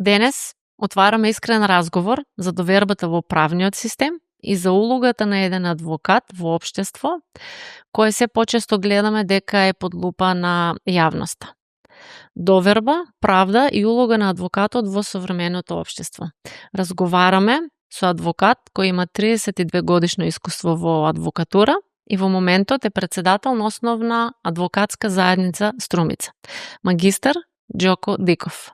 Денес отвараме искрен разговор за довербата во правниот систем и за улогата на еден адвокат во општество, кое се почесто гледаме дека е под лупа на јавноста. Доверба, правда и улога на адвокатот во современото општество. Разговараме со адвокат кој има 32 годишно искуство во адвокатура и во моментот е председател на основна адвокатска заедница Струмица. Магистар Џоко Диков.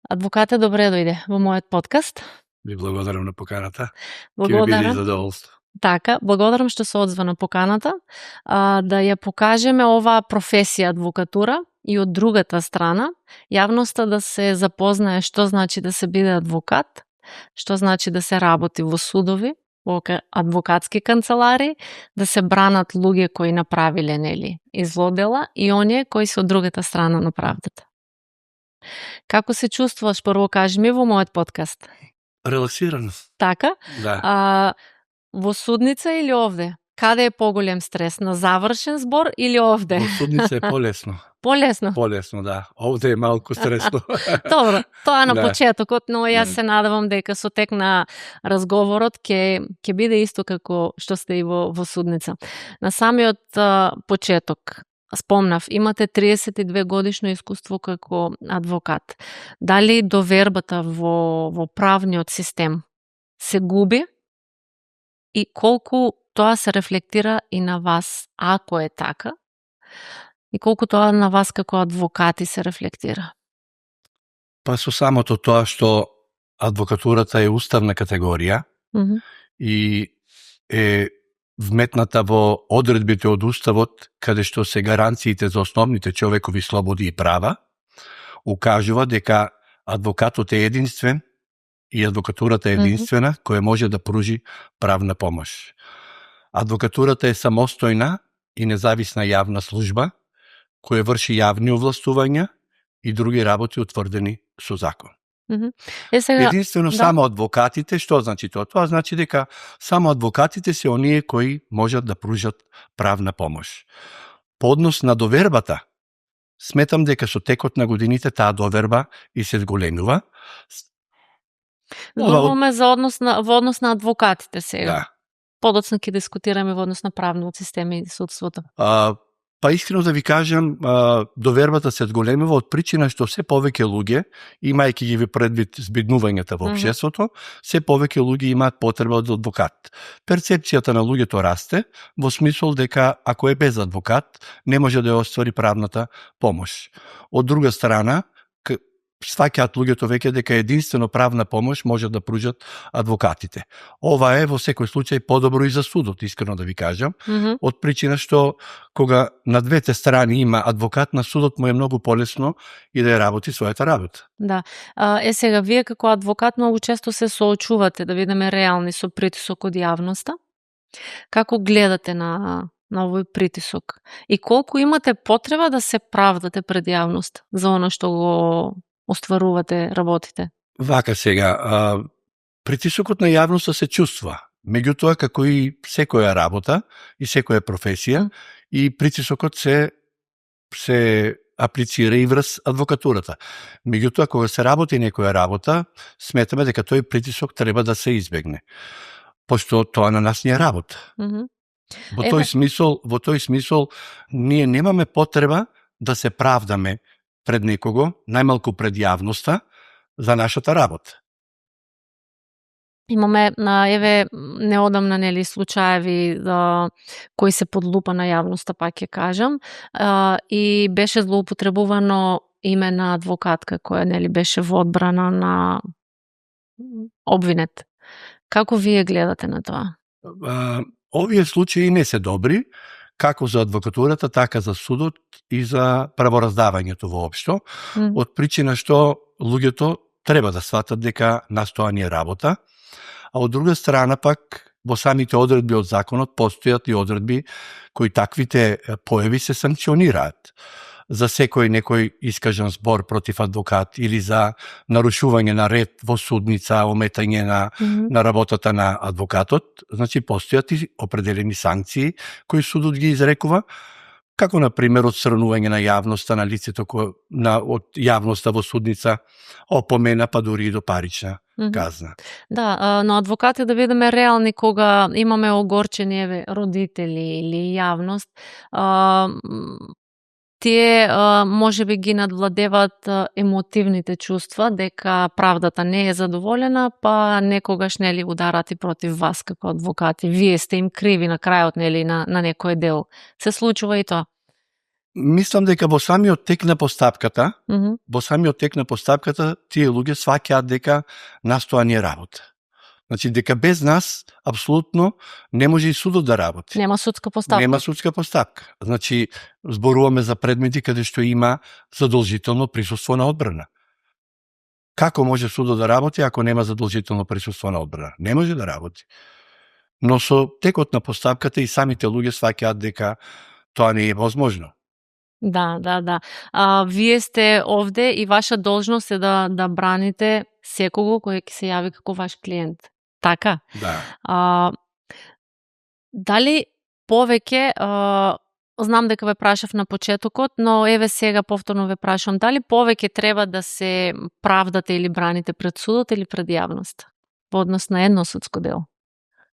Адвокате, добре дојде во мојот подкаст. Ви благодарам на поканата. Благодарам. Ќе ви биде задоволство. Така, благодарам што се одзва на поканата, да ја покажеме оваа професија адвокатура и од другата страна, јавноста да се запознае што значи да се биде адвокат, што значи да се работи во судови, во адвокатски канцелари, да се бранат луѓе кои направиле излодела и оние кои се од другата страна на правдата. Како се чувствуваш, прво кажи ми, во мојот подкаст? Релаксирано. Така? Да. Во судница или овде? Каде е поголем стрес? На завршен збор или овде? Во судница е полесно. Полесно? Полесно, да. Овде е малку стресно. Добро, тоа на Да. почетокот, но јас се надевам дека со тек на разговорот ќе биде исто како што сте и во судница. На самиот почеток, спомнав, имате 32 годишно искуство како адвокат. Дали довербата во правниот систем се губи и колку тоа се рефлектира и на вас, ако е така, и колку тоа на вас како адвокати се рефлектира? Па со самото тоа што адвокатурата е уставна категорија и е вметната во одредбите од уставот каде што се гаранциите за основните човекови слободи и права, укажува дека адвокатот е единствен и адвокатурата е единствена која може да пружи правна помош. Адвокатурата е самостојна и независна јавна служба која врши јавни овластувања и други работи утврдени со закон. Единствено само адвокатите, што значи тоа? Тоа значи дека само адвокатите се оние кои можат да пружат правна помош. По однос на довербата, сметам дека со текот на годините таа доверба и се зголемува. Зборуваме во однос на адвокатите сега. Да. Подоцна ќе дискутираме во однос на правниот систем и судството. Па искрено да ви кажам, довербата се зголемува од причина што се повеќе луѓе, имајќи ги предвид збиднувањата во општеството, се повеќе луѓе имаат потреба од адвокат. Перцепцијата на луѓето расте во смисол дека ако е без адвокат, не може да ја оствари правната помош. Од друга страна, сваќаат луѓето веќе дека единствено правна помош може да пружат адвокатите. Ова е во секој случај подобро и за судот, искрено да ви кажам, од причина што кога на двете страни има адвокат, на судот му е многу полесно и да ја работи својата работа. Да. Сега, вие како адвокат многу често се соочувате, да бидеме реални, со притисок од јавноста. Како гледате на овој притисок? И колку имате потреба да се правдате пред јавност за оно што го остварувате, работите? Вака сега, притисокот на јавноста се чувствува. Меѓутоа, како и секоја работа и секоја професија, и притисокот се аплицира и врз адвокатурата. Меѓутоа, кога се работи некоја работа, сметаме дека тој притисок треба да се избегне. Пошто тоа на нас не е работа. Во тој смисол, ние немаме потреба да се правдаме пред некого, најмалку пред јавноста, за нашата работа. Имаме, неодамна, случаеви кои се под лупа на јавноста, пак ќе кажам, и беше злоупотребувано име на адвокатка која, беше во одбрана на обвинет. Како вие гледате на тоа? Овие случаи не се добри, како за адвокатурата, така за судот и за правораздавањето воопшто, од причина што луѓето треба да сватат дека настоа не е работа, а од друга страна пак во самите одредби од законот постојат и одредби кои таквите појави се санкционираат. За секој некој искажан збор против адвокат или за нарушување на ред во судница, ометање на работата на адвокатот, значи постојат и определени санкции кои судот ги изрекува, како на пример отстранување на јавноста на лицето од јавноста во судница, опомена па дури и до парична казна. Да, но адвокати да бидеме реални кога имаме огорчени родители или јавност, тие можеби ги надвладеваат емотивните чувства дека правдата не е задоволена, па некогаш нели ударат и против вас како адвокати. Вие сте им криви на крајот нели на некој дел. Се случува и тоа? Мислам дека во самиот тек на постапката, тие луѓе сваќаат дека нас тоа не е работа. Значи, дека без нас, апсолутно, не може и судот да работи. Нема судска постапка. Значи, зборуваме за предмети каде што има задолжително присуство на одбрана. Како може судот да работи ако нема задолжително присуство на одбрана? Не може да работи. Но со текот на постапката и самите луѓе сваќаат дека тоа не е возможно. Да. Вие сте овде и ваша должност е да браните секого кој ќе се јави како ваш клиент. Така? Да. Дали повеќе, знам дека ве прашав на почетокот, но еве сега повторно ве прашам, дали повеќе треба да се правдате или браните пред судот или пред јавност во однос на едно судско дело?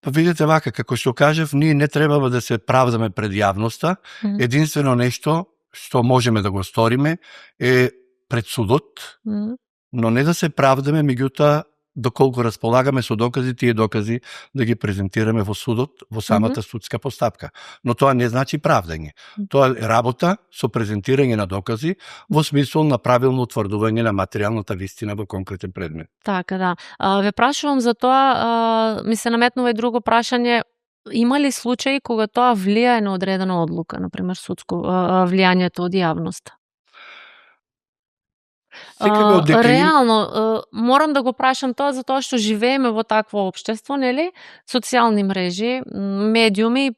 Па видите вака, како што кажав, ние не треба да се правдаме пред јавноста. Единствено нешто што можеме да го сториме е пред судот, но не да се правдаме, меѓутоа доколку располагаме со докази, тие докази да ги презентираме во судот, во самата судска постапка. Но тоа не значи правдање. Тоа е работа со презентирање на докази во смисол на правилно утврдување на материјалната вистина во конкретен предмет. Така, да. Ве прашувам за тоа, ми се наметнува и друго прашање. Има ли случаи кога тоа влијае на одредена одлука, например судско влијањето од јавноста? Реално, морам да го прашам тоа затоа што живееме во такво општество, нели? Социјални мрежи, медиуми,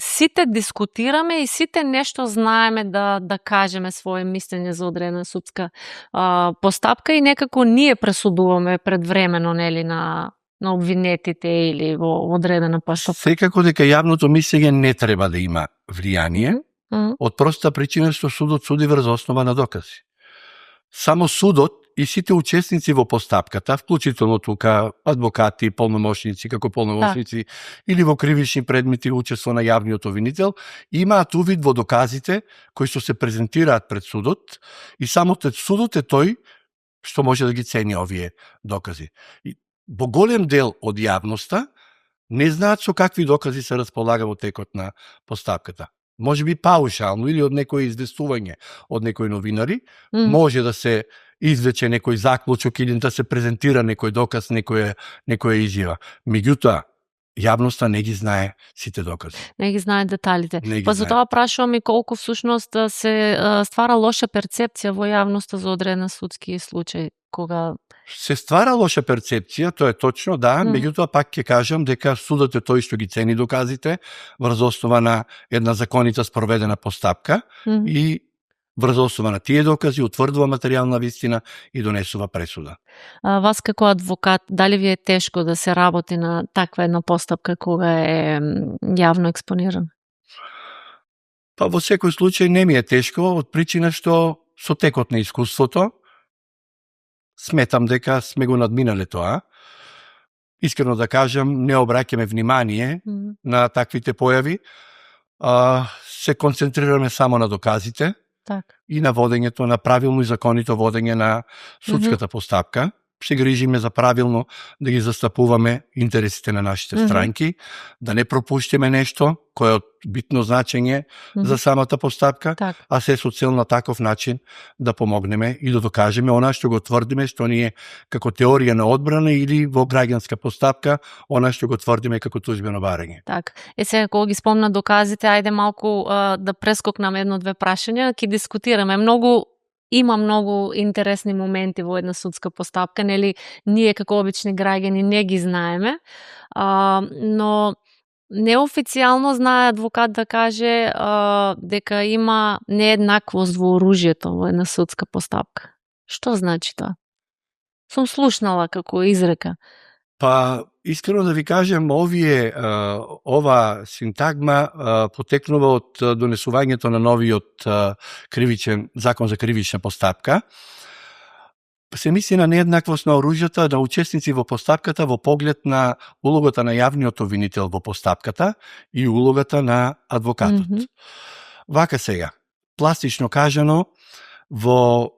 сите дискутираме и сите нешто знаеме да кажеме свое мислење за одредена судска постапка и некако ние пресудуваме предвремено, нели, на обвинетите или во одредена постапка. Секако дека јавното мислење не треба да има влијание, од проста причина што судот суди врз основа на докази. Само судот и сите учесници во постапката, вклучително тука адвокати, полномошници, како полномошници, или во кривични предмети учество на јавниот обвинител, имаат увид во доказите кои што се презентираат пред судот и само судот е тој што може да ги цени овие докази. И во голем дел од јавноста не знаат со какви докази се располага во текот на постапката. Може би паушално или од некој известување од некои новинари, може да се извлече некој заклучок или да се презентира некој доказ, некоја изјава. Меѓутоа, јавноста не ги знае сите докази. Не ги знае деталите. Па за тоа прашувам и колку всушност се ствара лоша перцепција во јавноста за одреден судски случај, кога се ствара лоша перцепција, тоа е точно, да, меѓутоа пак ќе кажам дека судот е тој што ги цени доказите врз основа на една законита спроведена постапка и врз основа на тие докази утврдува материјална вистина и донесува пресуда. Вас како адвокат, дали ви е тешко да се работи на таква една постапка кога е јавно експонирана? Па во секој случај не ми е тешко, од причина што со текот на искуството сметам дека сме го надминале тоа. Искрено да кажам, не обраќаме внимание на таквите појави. Се концентрираме само на доказите и на водењето, на правилно и законито водење на судската постапка. Се грижиме за правилно да ги застапуваме интересите на нашите странки, да не пропуштиме нешто кое е од битно значење за самата постапка, а се со цел на таков начин да помогнеме и да докажеме она што го тврдиме, што ние како теорија на одбрана или во граѓанска постапка, она што го тврдиме како тужбено барање. Сега кога ги спомна доказите, ајде малку да прескокнам едно-две прашања, ќе дискутираме. Има многу интересни моменти во една судска постапка, нели ние како обични граѓани не ги знаеме, но неофицијално знае адвокат да каже дека има нееднаквост во оружјето во една судска постапка. Што значи тоа? Сум слушнала како изрека. Па, искрено да ви кажем, ова синтагма потекнува од донесувањето на новиот кривичен закон за кривична постапка. Се мисли на нееднаквост на оружјата на учесници во постапката во поглед на улогата на јавниот обвинител во постапката и улогата на адвокатот. Вака сега, пластично кажано, во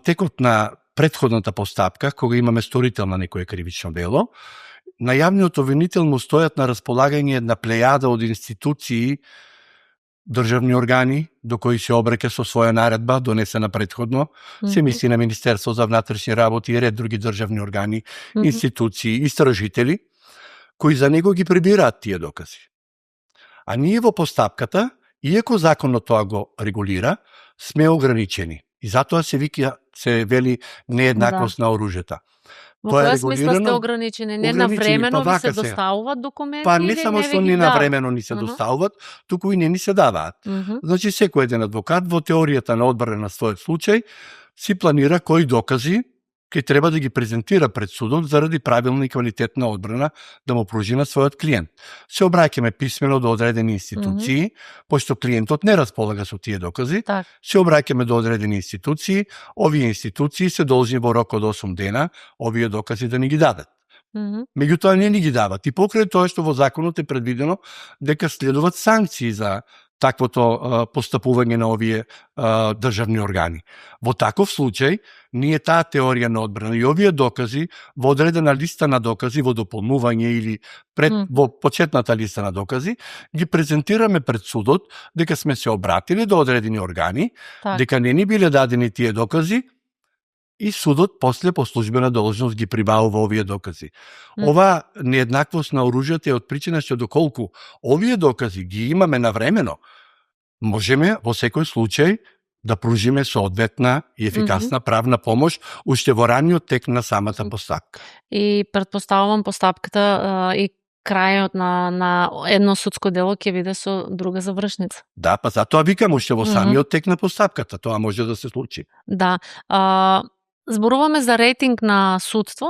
текот на претходната постапка, кога имаме сторител на некое кривично дело, на јавниот обвинител му стојат на располагање една плејада од институции, државни органи, до кои се обрека со своја наредба, донесена претходно, се мисли на Министерство за внатрешни работи и ред други државни органи, институции, истражители, кои за него ги прибираат тие докази. А ние во постапката, иако законот тоа го регулира, сме ограничени. И затоа се вели нееднаквост на оружјата. Во која смисла сте ограничени? Не навремено ви се доставуваат документи? Па не само што не навремено ни се доставуваат, туку и не ни се даваат. Значи, секој еден адвокат во теоријата на одбрана на својот случај си планира кои докази ќе треба да ги презентира пред судот заради правилна и квалитетна одбрана да му пружи на својот клиент. Се обраќаме писмено до одредени институции, пошто клиентот не располага со тие докази, се обраќаме до одредени институции, овие институции се должни во рок од 8 дена овие докази да ни ги дадат. Меѓутоа не ни ги дават и покрај тоа што во законот е предвидено дека следуваат санкции за таквото постапување на овие државни органи. Во таков случај, ние таа теорија на одбрана и овие докази во одредена листа на докази, во дополнување или во почетната листа на докази, ги презентираме пред судот дека сме се обратили до одредени органи, дека не ни биле дадени тие докази, и судот после по службена должност ги прибавува овие докази. Ова нееднаквост на оружјата е од причина што доколку овие докази ги имаме навремено, можеме во секој случај да пружиме соодветна и ефикасна правна помош уште во раниот тек на самата постапка. И претпоставувам постапката и крајот на едно судско дело ќе биде со друга завршница. Да, па затоа викам уште во самиот тек на постапката, тоа може да се случи. Да. Зборуваме за рейтинг на судство,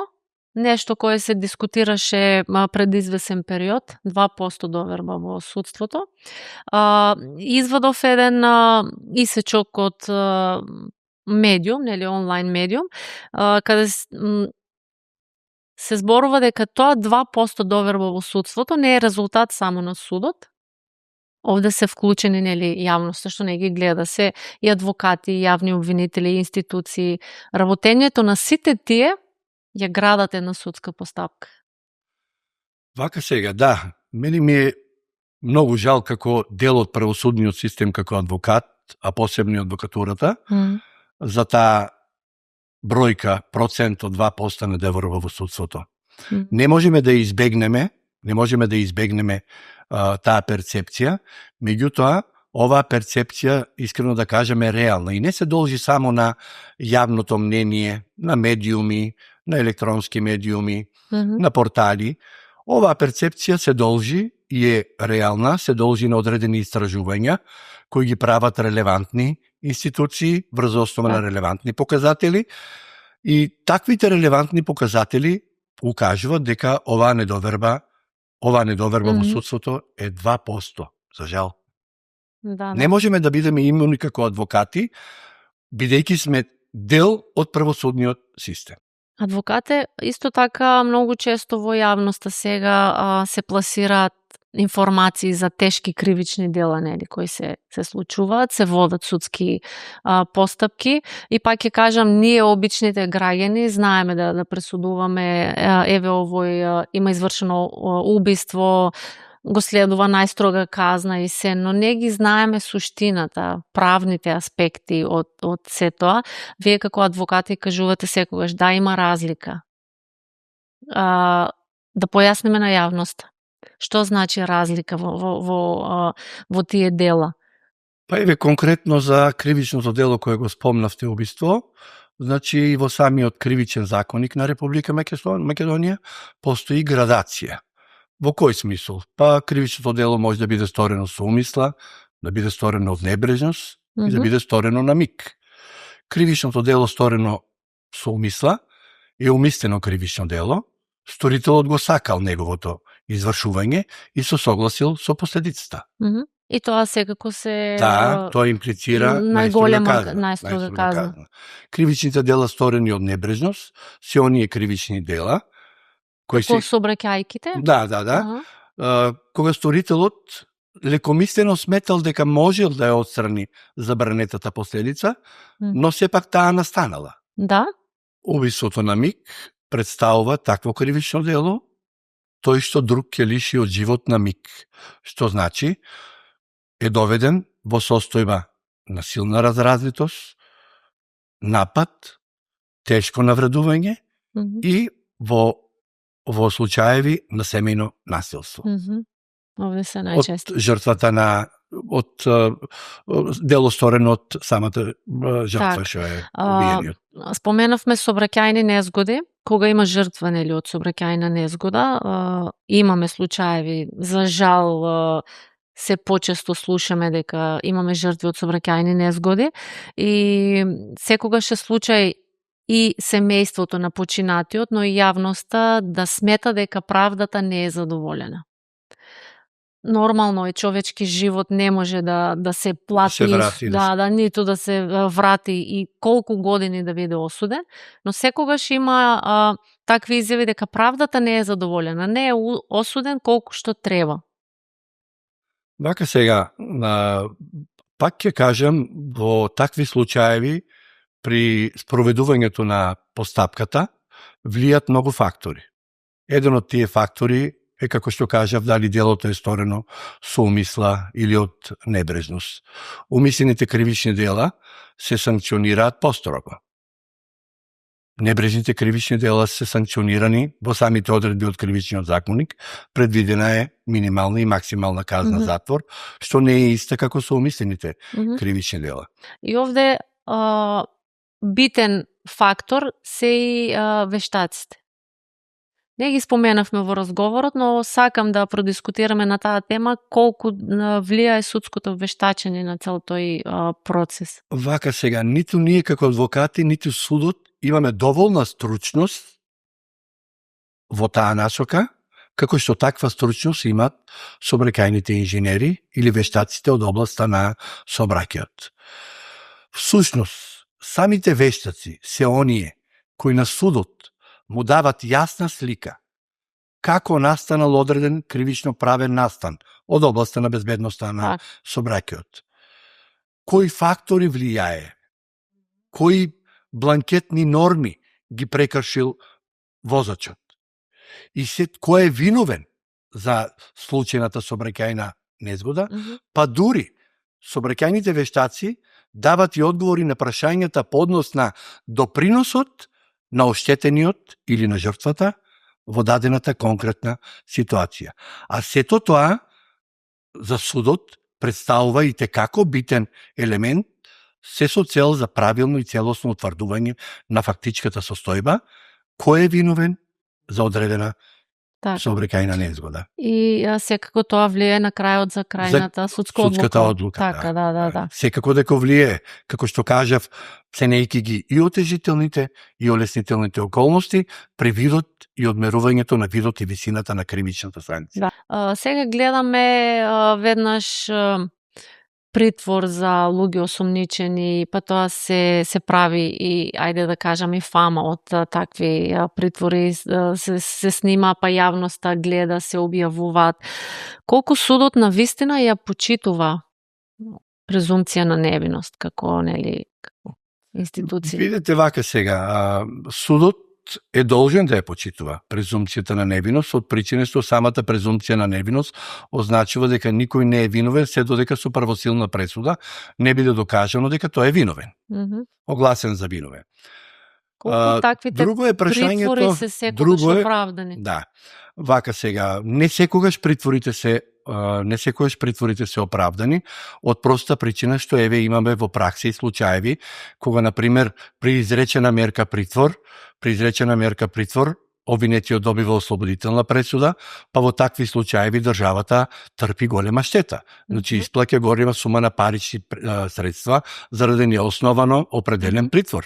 нешто кое се дискутираше пред извесен период, 2% доверба во судството. Извадов еден исечок од медиум, нели онлайн медиум, каде се зборува дека тоа 2% доверба во судството не е резултат само на судот. Овде се вклучени, нели, јавноста што не ги гледа, се и адвокати, и јавни обвинители, и институции. Работењето на сите тие ја градат една судска постапка. Вака сега, да, мене ми е многу жал како дел од правосудниот систем како адвокат, а посебно и адвокатурата, за таа бројка, процент од 2% на доверба во судството. Не можеме да избегнеме таа перцепција, меѓутоа, оваа перцепција, искрено да кажеме, е реална и не се должи само на јавното мнение, на медиуми, на електронски медиуми, на портали. Оваа перцепција се должи и е реална, се должи на одредени истражувања кои ги прават релевантни институции врз основа на релевантни показатели и таквите релевантни показатели укажуваат дека оваа недоверба во судството е 2%, за жал. Да. Не можеме да бидеме имуни како адвокати, бидејќи сме дел од правосудниот систем. Адвокате исто така многу често во јавноста сега се пласираат информации за тешки кривични дела, нели, кои се случуваат, се водат судски постапки и пак ќе кажам, ние обичните граѓани знаеме да пресудуваме, еве овој има извршено убиство, го следува најстрога казна и се, но не ги знаеме суштината, правните аспекти од се тоа. Вие како адвокати кажувате секогаш да има разлика. Да појасниме на јавноста. Што значи разлика во тие дела? Па еве конкретно за кривичното дело кое го спомнавте, убиство, значи и во самиот кривичен законник на Република Македонија постои градација. Во кој смисол? Па кривичното дело може да биде сторено со умисла, да биде сторено од небрежност и да биде сторено на миг. Кривичното дело сторено со умисла е умислено кривично дело, сторителот го сакал неговото извршување и се согласил со последицата. И тоа секако се... Да, тоа имплицира најстрога казна. Кривичните дела сторени од небрежност се оние кривични дела кои се... собраќајките? Да. Кога сторителот лекомислено сметал дека можел да ја отстрани забранетата последица, но сепак таа настанала. Да. Убиството на миг представува такво кривично дело, тој што друг ќе лиши од живот на миг, што значи е доведен во состојба на силна разразлитост, напад, тешко навредување и во случаеви на семејно насилство. Овде се најчесто. Од жртвата од дело сторено од самата жртва што е убиениот. Споменавме собраќајни незгоди. Кога има жртва од собраќајна незгода, имаме случаеви, за жал се почесто слушаме дека имаме жртви од собраќајни незгоди и секогаш е случај и семејството на починатиот, но и јавноста да смета дека правдата не е задоволена. Нормално е, човечки живот не може да се плати, ниту да се врати и колку години да биде осуден, но секогаш има такви изјави дека правдата не е задоволена, не е осуден колку што треба. Вака сега, пак ќе кажам, во такви случаеви при спроведувањето на постапката влијат многу фактори. Еден од тие фактори е, како што кажав, дали делото е сторено со умисла или од небрежност. Умислените кривични дела се санкционираат построго. Небрежните кривични дела се санкционирани во самите одредби од кривичниот законник, предвидена е минимална и максимална казна затвор, што не е иста како со умислените кривични дела. И овде битен фактор се и вештаците. Не ги споменавме во разговорот, но сакам да продискутираме на таа тема колку влијае судското вештачење на цел тој процес. Вака сега, ниту ние како адвокати, ниту судот имаме доволна стручност во таа насока, како што таква стручност имат собраќајните инженери или вештаците од областа на собраќајот. Всушност, самите вештаци се оние кои на судот му дават јасна слика како настанал одреден кривично правен настан од областа на безбедноста на собраќајот. Кои фактори влијае, кои бланкетни норми ги прекршил возачот и кој е виновен за случајната собраќајна незгода, па дури собраќајните вештаци дават и одговори на прашањата по однос на доприносот на оштетениот или на жртвата во дадената конкретна ситуација. А сето тоа за судот представува и текако битен елемент, се со цел за правилно и целосно утврдување на фактичката состојба, кој е виновен за одредена сообраќајна незгода. И секако тоа влијае на крајот за крајната судската одлука. Така, да. Секако дека влијае, како што кажав, ценејќи ги и отежителните и олеснителните околности при видот и одмерувањето на видот и висината на кривичната санкција. Да. Сега гледаме веднаш притвор за луѓе осумничени, па тоа се прави и, ајде да кажам, и фама од такви притвори, се снима, па јавноста гледа, се објавуваат. Колку судот на вистина ја почитува презумпција на невиност, како институција? Видете вака сега, судот е должен да ја почитува презумпцијата на невиност, од причина што самата презумпција на невиност означува дека никој не е виновен се додека со првосилна пресуда не биде докажано дека тој е виновен. Огласен за виновен. Колку таквите притвори се секогаш оправдани? Да. Вака сега, не секогаш притворите се оправдани, од проста причина што имаме во пракса и случаеви кога, например, при изречена мерка притвор, обвинетиот добива ослободителна пресуда, па во такви случаеви државата трпи голема штета. Значи, исплаќа голема сума на парични средства заради неосновано определен притвор.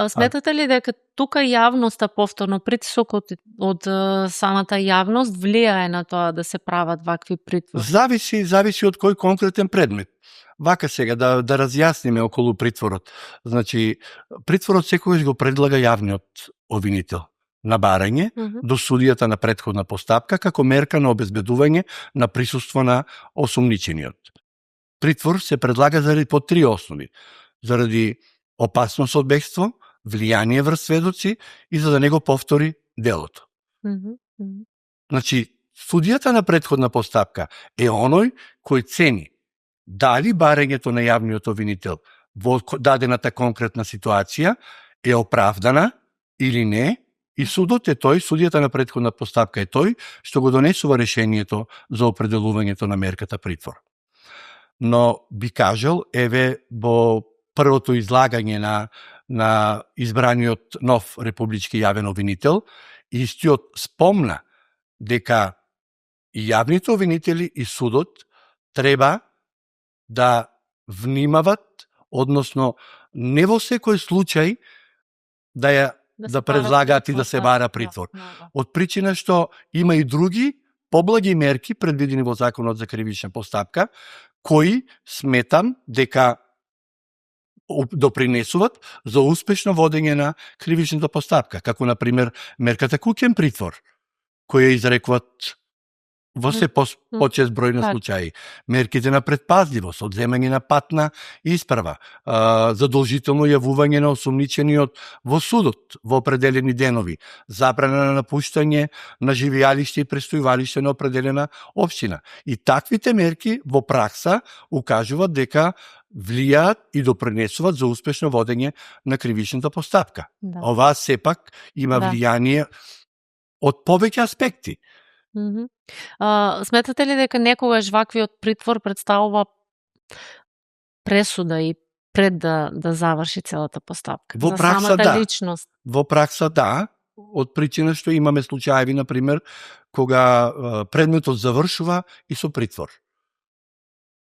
Сметате ли дека тука јавноста, повторно притисокот од самата јавност влијае на тоа да се прават вакви притвори? Зависи од кој конкретен предмет. Вака сега да разјасниме околу притворот. Значи, притворот секогаш го предлага јавниот обвинител на барање до судијата на претходна постапка како мерка на обезбедување на присуство на осумничениот. Притвор се предлага по 3 основи. Заради опасност од бегство, влијание врз сведоци и за да не го повтори делото. Значи, судијата на претходна постапка е оној кој цени дали барањето на јавниот обвинител во дадената конкретна ситуација е оправдана или не, и судот е тој, судијата на претходна постапка е тој што го донесува решението за определувањето на мерката притвор. Но би кажал, еве, во првото излагање на избраниот нов републички јавен обвинител, истиот спомна дека и јавните обвинители и судот треба да внимават, односно не во секој случај да предлагаат и да се бара притвор. Од причина што има и други поблаги мерки предвидени во Законот за кривична постапка, кои сметам дека допринесуваат за успешно водење на кривичната постапка, како например мерката куќен притвор, која изрекуваат во се почест број на случаи, мерките на предпазливост, одземање на патна исправа, задолжително јавување на осумничениот во судот во определени денови, забрана на напуштање на живеалиште и престојувалиште на определена општина. И таквите мерки во пракса укажуваат дека влијаат и допринесуваат за успешно водење на кривичната постапка. Ова сепак има влијание од повеќе аспекти. Сметате ли дека некогаш ваквиот притвор представува пресуда и пред да заврши целата постапка? Во пракса да. Личност? Во пракса да, од причина што имаме случаеви, например, кога предметот завршува и со притвор.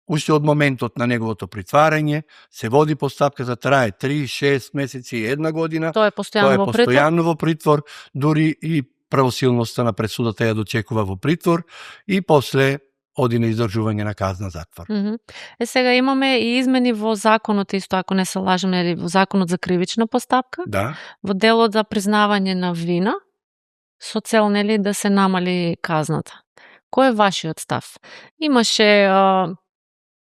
Уште од моментот на неговото притварање се води постапка за трае 3, 6 месеци и 1 година. Тоа е постојано во притвор, дури и правосилноста на пресудата ја дочекува во притвор и после оди на издржување на казна затвор. Сега имаме и измени во законот, исто ако не се лажам, или во законот за кривична постапка, во делот за признавање на вина, со цел нели да се намали казната. Кој е вашиот став? Имаше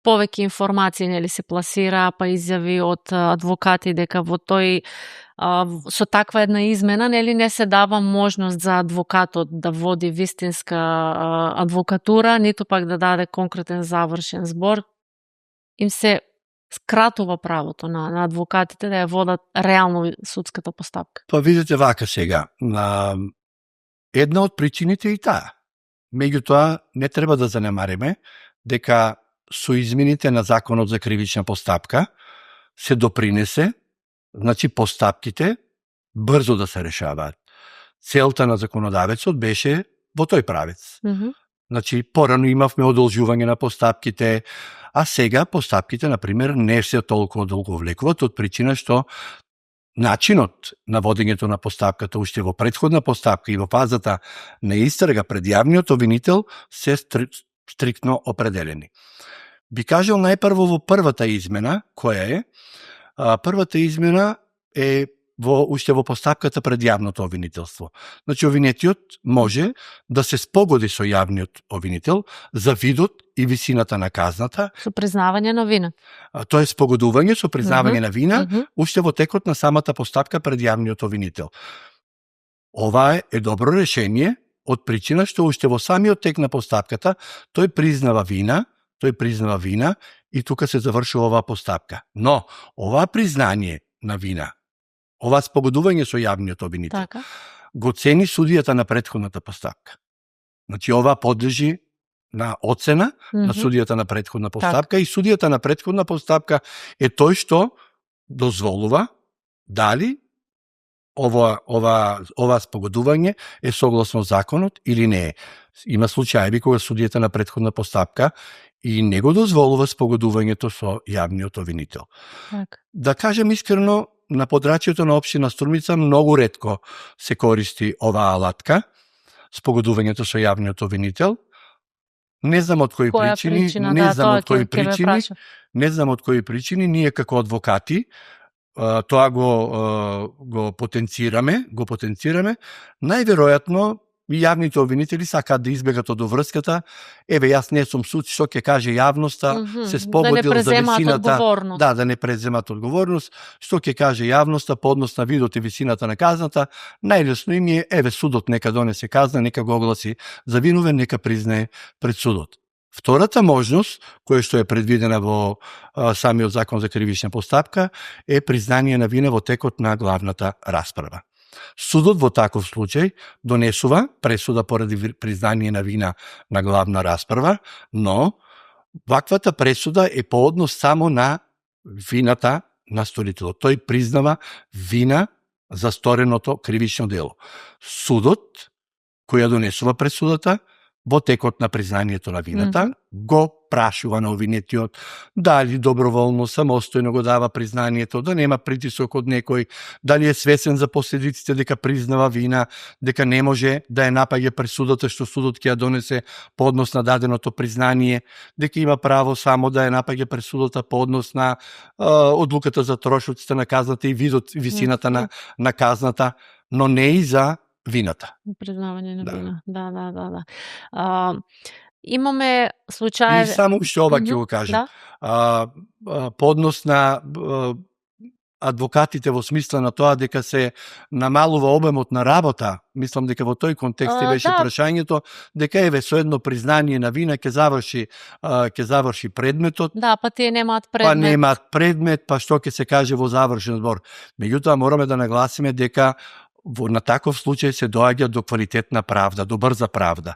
повеќе информации нели се пласира, па изјави од адвокати дека во тој со таква една измена нели не се дава можност за адвокатот да води вистинска адвокатура, ниту пак да даде конкретен завршен збор. Им се скратува правото на адвокатите да ја водат реално судската постапка. Па видите вака сега, една од причините и таа. Меѓутоа не треба да занемариме дека со измените на Законот за кривична постапка се допринесе, значи постапките брзо да се решаваат. Целта на законодавецот беше во тој правец. Значи, порано имавме одолжување на постапките, а сега постапките, например, не се толку одолговлекуваат од причина што начинот на водењето на постапката уште во претходна постапка и во фазата на истрага пред јавниот обвинител се стриктно определени. Би кажал најпрво во првата измена, која е? Првата измена е уште во постапката пред јавното обвинителство. Значи, обвинетиот може да се спогоди со јавниот обвинител за видот и висината на казната. Со признавање на вина. Тоа е спогодување со признавање на вина, уште во текот на самата постапка пред јавниот обвинител. Ова е добро решение од причина што уште во самиот тек на постапката тој признава вина и тука се завршува оваа постапка. Но, ова признање на вина, ова спогодување со јавниот обвинител, го цени судијата на претходната постапка. Значи, ова подлежи на оцена на судијата на претходна постапка и судијата на претходна постапка е тој што дозволува дали ова спогодување е согласно законот или не е. Има случаи кога судијата на претходна постапка и не го дозволува спогодувањето со јавниот обвинител. Так. Да кажем искрено, на подрачјето на општина Струмица многу ретко се користи оваа алатка, спогодувањето со јавниот обвинител. Не знам од кои причини, не знам од кои причини, ние како адвокати тоа го потенцираме, најверојатно јавните обвинители сакаат да избегат од врската. Еве, јас не сум суд, што ќе каже јавноста, се спогодил за висината, да не преземат одговорност, што ќе каже јавноста по однос на видот и висината на казната. Најлесно им е, еве, судот нека донесе казна, нека го огласи за виновен, нека признае пред судот. Втората можност, која што е предвидена во самиот закон за кривична постапка, е признание на вина во текот на главната расправа. Судот во таков случај донесува пресуда поради признание на вина на главна расправа, но ваквата пресуда е по однос само на вината на сторителот. Тој признава вина за стореното кривично дело. Судот, која донесува пресудата, во текот на признанието на вината, го прашува на обвинетиот дали доброволно, самостојно го дава признанието, да нема притисок од некој, дали е свесен за последиците дека признава вина, дека не може да ја напаѓа пресудата што судот ќе ја донесе по однос на даденото признание, дека има право само да ја напаѓа пресудата по однос на одлуката за трошоците на казната и видот, висината на казната, но не и за вината. Признавање на вина. Да. Имаме случаи... И само уште ова ќе го кажам. По однос на адвокатите во смисла на тоа дека се намалува обемот на работа, мислам дека во тој контекст беше прашањето, дека еве со едно признание на вина ќе заврши предметот. Да, па тие немаат предмет. Па немаат предмет, па што ќе се каже во завршен збор. Меѓутоа мораме да нагласиме дека на таков случај се доаѓа до квалитетна правда, до брза правда.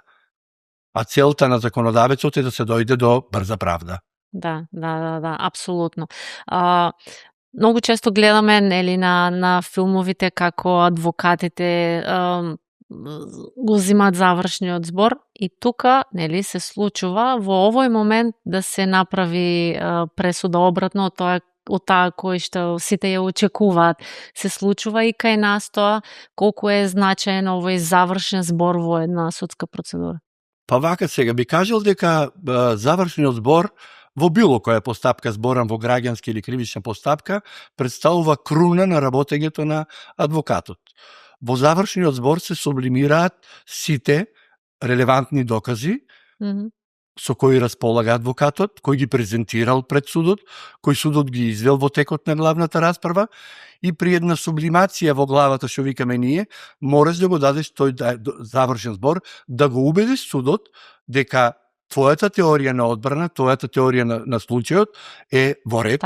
А целта на законодавецот е да се дојде до брза правда. Да, апсолутно. Многу често гледаме на филмовите како адвокатите го земаат завршниот збор и тука се случува во овој момент да се направи пресуда обратно од таа кој што сите ја очекуваат. Се случува и кај нас тоа, колку е значаен овој завршен збор во една судска процедура? Па вака сега би кажал дека завршниот збор во било која постапка, зборам во граѓанска или кривична постапка, представува круна на работењето на адвокатот. Во завршниот збор се сублимираат сите релевантни докази со кои располага адвокатот, кој ги презентирал пред судот, кој судот ги извел во текот на главната расправа, и при една сублимација во главата, што викаме ние, мораш да го дадеш тој завршен збор, да го убедиш судот дека твојата теорија на одбрана, твојата теорија на случајот е во ред.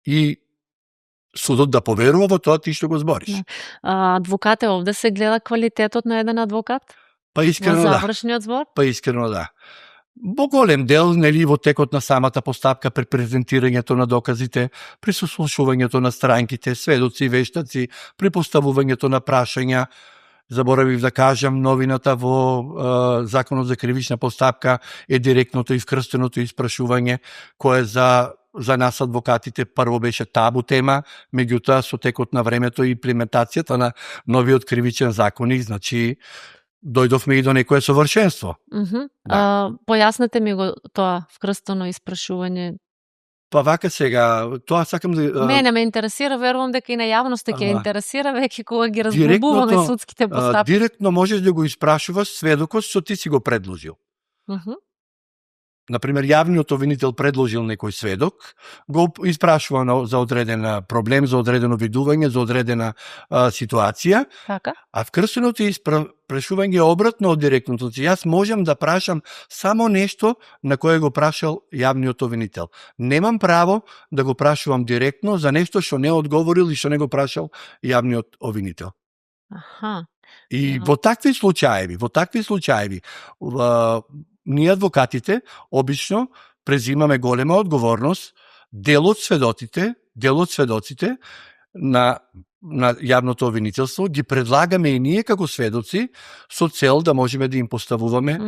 И судот да поверува во тоа ти што го збориш. Адвокате, овде се гледа квалитетот на еден адвокат? Па искрено да. Во завршниот збор? Па искрено да. Во голем дел, во текот на самата постапка, при презентирањето на доказите, при сослушувањето на странките, сведоци, вештаци, при поставувањето на прашања. Заборавив да кажам, новината во Законот за кривична постапка е директното и вкрстеното испрашување, кое за нас адвокатите прво беше табу тема, меѓутоа со текот на времето и имплементацијата на новиот кривичен законник, значи дојдовме и до некое совршенство. Појаснете ми го тоа вкрстено испрашување. Па вака сега, тоа сакам да... Мене ме интересира, верувам дека и на јавноста ќе интересира, веќе кога ги разглобуваме судските постапки. Директно можеш да го испрашуваш сведокот што ти си го предложил. Например, јавниот обвинител предложил некој сведок, го испрашува за одреден проблем, за одредено видување, за одредена ситуација, а вкрстеното испрашување е обратно од директното. Јас можам да прашам само нешто на кое го прашал јавниот обвинител. Немам право да го прашувам директно за нешто што не одговорил и што не го прашал јавниот обвинител. И во такви случаи, ние адвокатите обично презимаме голема одговорност, дел од сведоците на на јавното обвинителство, ги предлагаме и ние како сведоци со цел да можеме да им поставуваме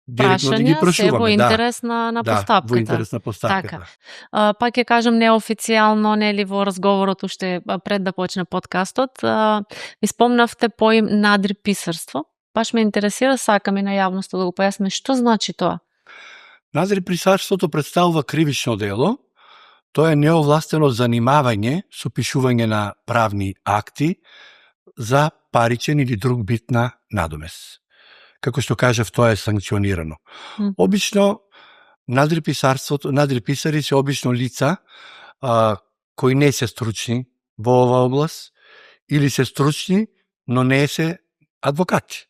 директно да ги прашуваме. Се во интерес на постапката. Во интерес на постапката. Така. Пак ќе кажам неофицијално, нели во разговорот уште пред да почне подкастот, ви спомнавте поим надриписарство. Баш ме интересира, сакам и на јавноста да го појасниме што значи тоа. Надриписарството представува кривично дело. Тоа е неовластено занимавање со пишување на правни акти за паричен или друг вид на надомес. Како што кажав, тоа е санкционирано. Обично, надриписари се обично лица кои не се стручни во оваа област или се стручни, но не се адвокати.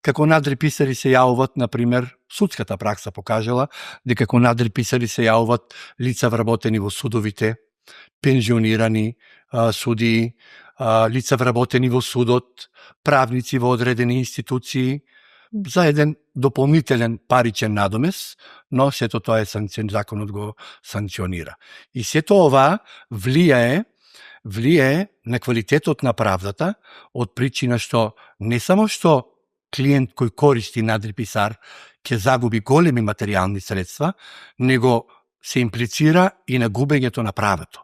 Како надриписари се јавуват, например, судската пракса покажала дека како надриписари се јавуват лица вработени во судовите, пензионирани судии, лица вработени во судот, правници во одредени институции, за еден дополнителен паричен надомес, но сето тоа е законот го санкционира. И сето ова влијае на квалитетот на правдата од причина што не само што клиент кој користи надриписар ќе загуби големи материјални средства, него се имплицира и на губењето на правото.